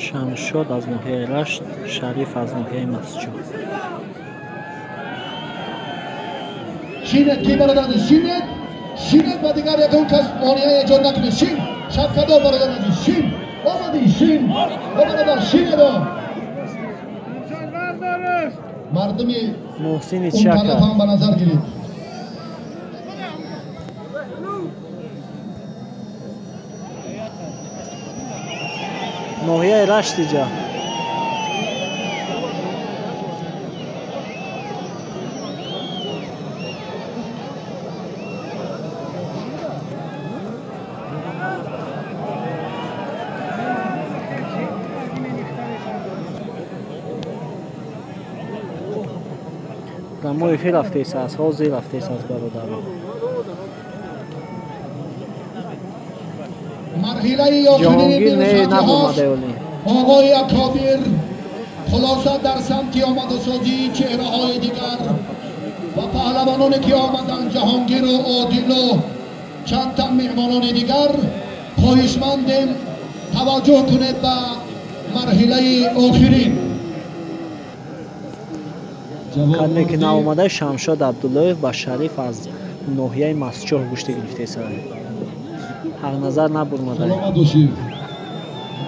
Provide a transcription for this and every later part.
Шамшод аз ноҳияи Рашт, Шариф аз ноҳияи Мастчоҳ. Шинед ки бародар, шинед, шинед ва дигар ягон кас монеа эҷод накунед. Шин, шабкадор бародар азиз, шин, омадӣ, шин, бародар, шинед. Мардуми Муҳсини он тараф ҳам ба назар гиред. Ноҳияи Рашт иҷа. Мо эфир рафтес аст, ҳозир рафтес аст, бародаро. Марҳилаи охирини набурмадаёли оғои акобир хулоса дар самти омадасозии чеҳраҳои дигар ва паҳлавононе ки омаданд, Ҷаҳонгиру Одилу чанд тан меҳмонони дигар, хоҳишмандем таваҷҷӯҳ кунед ба марҳилаи охирин. Кадме ки наомада, Шамшод Абдуллоев ба Шариф аз ноҳияи Мастчоҳ гӯшти гирифтеса. Ҳақназар набурмада.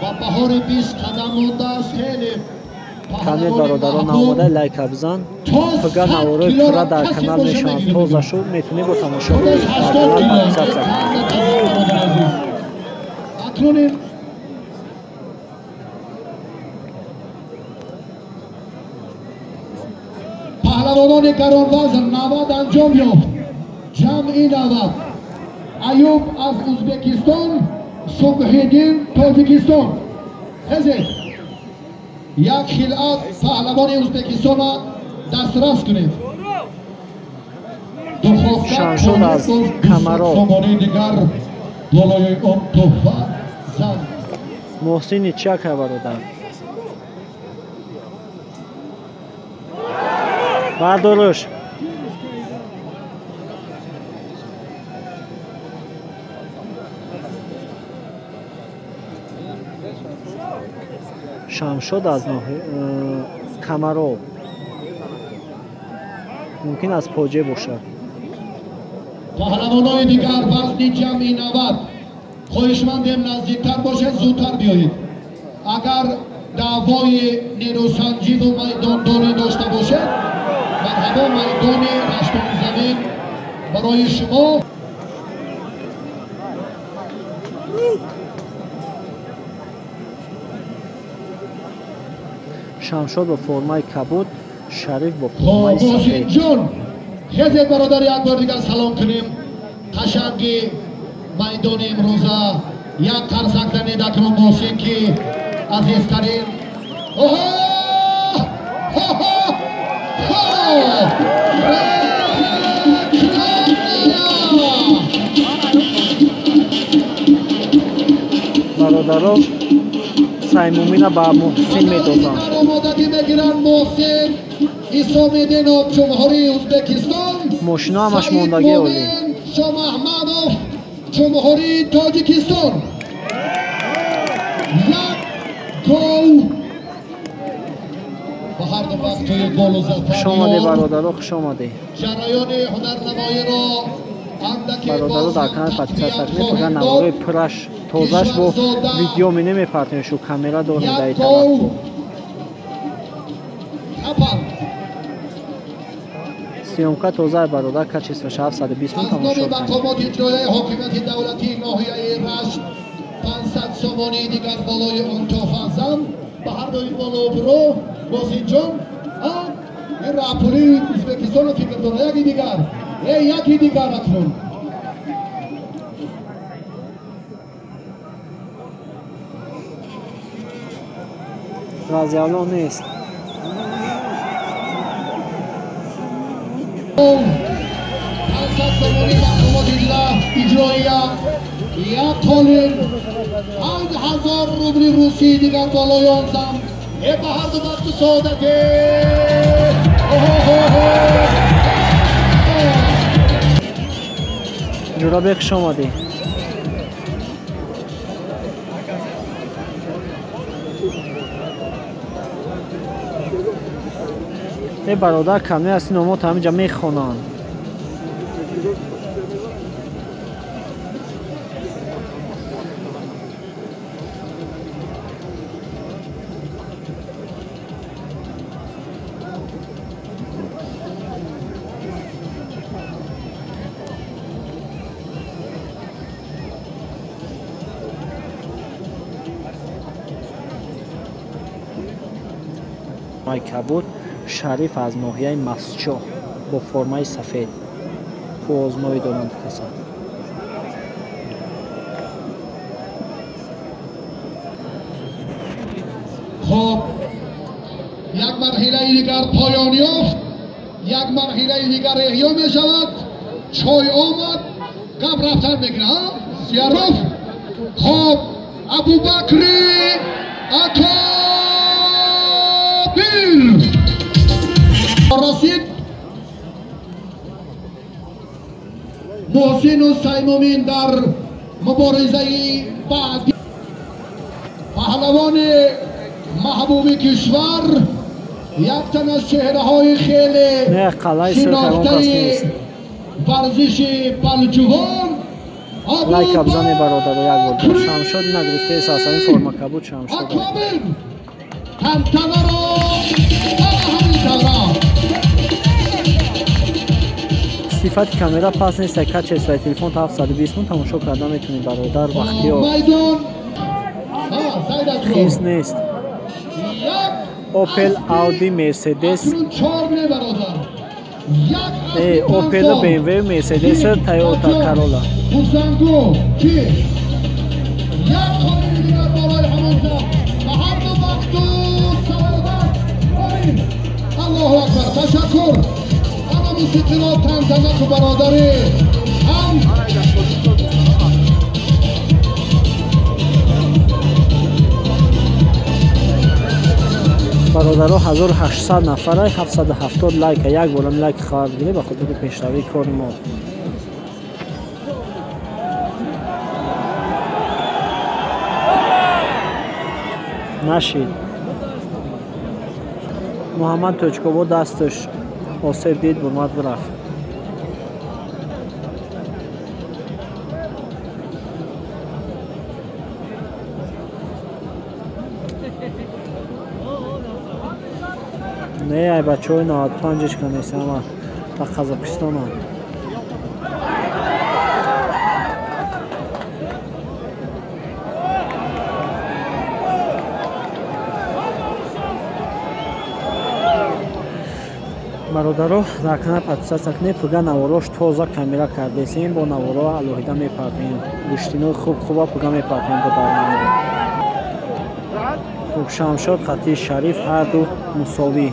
Ба баҳори 20 қадам мондааст, хеле Кадме бародарон наомада, лайка бизан. Фага наворои пурра дар канал мешаванд. Тоза шуд, метунӣ бо тамошо кунӣ. Дар канал подписаться кунӣ. Паҳлавонони гаронвазн 90 анҷом ёфт. Ҷамъи 90. Аюб аз Ӯзбекистон, Субҳиддин Тоҷикистон. Хезед. Як хилъат паҳлавони Ӯзбекистонро дастрас кунед. Шамшод аз Камаров. Сомонии дигар болои он туҳфа зан. Муҳсини Чака, бародар. Бардоруш. Шамшод аз Камаров. Мумкин аз Поҷе бошад. Паҳлавонои дигар вазни ҷамъи 90. Хоҳишмандем наздиктар бошед, зудтар биёед. Агар даъвои нерӯсанҷиву майдондорӣ дошта бошед, марҳабо, майдони Раштони замин барои шумо. Шамшод бо формаи кабуд, Шариф бо формаи сафед. Ҷон, хезед бародар, як бор дигар салом кунем. Қашанги майдони имрӯза як қарсак занед акром Муҳсин ки азизтарин. Бародаро, Саймумина ба Муҳсин медозанд. Омодагӣ мегиранд Муҳсин Исомидинов, Ҷумҳурии Ӯзбекистон. Мошино ҳамаш мондагӣ олӣ. Шомаҳмадов, Ҷумҳурии Тоҷикистон. Як гол ба ҳар ду вақтҳои голу зафар. Хуш омадед, бародаро, хуш омадед. Ҷараёни ҳунарнамоиро андаке Бародаро, дар канал подписаться кунед, фақат наворои пурраш тозаш бо видео менемепартем, шу камера дорем дар ин тараф. Съёмка тоза, бародар, качествош 720 мин тамошо кунед. Мақомоти иҷроияи ҳокимияти давлатии ноҳияи Рашт 500 сомонии дигар болои он туҳфазан ба ҳар дуи болобро. Бозинҷон, ин раъпулии Ӯзбекистонро фикр дорад. Яки дигар, яки дигар акнун. Разиялло нест. 500 сомонӣ мақомоти иҷроия, як қолин 5000 рубли русии дигар болои он зам. Ба ҳар ду бахту саодате. Ҷӯрабек, хуш омадӣ. Э бародар каме аст ин омо ҳаминҷа мехонанд. Кабуд Шариф аз ноҳияи Мастчоҳ бо формаи сафед кӯҳозмоӣ доранд каса. Хоб, як марҳилаи дигар поён ёфт, як марҳилаи дигар эҳё мешавад. Чой омад, гап рафтан мегирад. Зияров. Хоб, Абубакри Акобир расид. Муҳсину Саймумин дар муборизаи баъдӣ паҳлавони маҳбуби кишвар, як тан аз чеҳраҳои хеле шинохтаи варзиши палҷувон. Лайка бизане бародаро, як бор Шамшод нагирифтаест аз ҳамин форма кабуд Шамшод. Тантанаро ҳамин тавра. Сифати камера пас нест, качествои телефон 720 мон тамошо карда метавонед бародар Бахтиёр. Хис нест. Opel, Audi, Mercedes, Opel, BMW, Mercedes, Toyota Corolla. Аллоҳу акбар, ташаккур. Ана мусиқиро тантана ку бародари ҳам. Бародаро 1800 нафара, 770 лайка, як борам лайк хоҳад гирифт ба хотири пешравии кори мо. Нашид. Муҳаммад Тоҷикобод дасташ осеб дид, бурмад бирафт. Не, ай бачаҳои 95 ка нест, ҳама дар Қазоқистонанд. Бародаро, дар канал подписаться кунед, пуга наворош тоза камера кардесем, бо наворо алоҳида мепартоем. Гӯштинои хуб хуба пуга мепартоем бо дар наворо. Хуб, Шамшод хати Шариф ҳарду мусовӣ.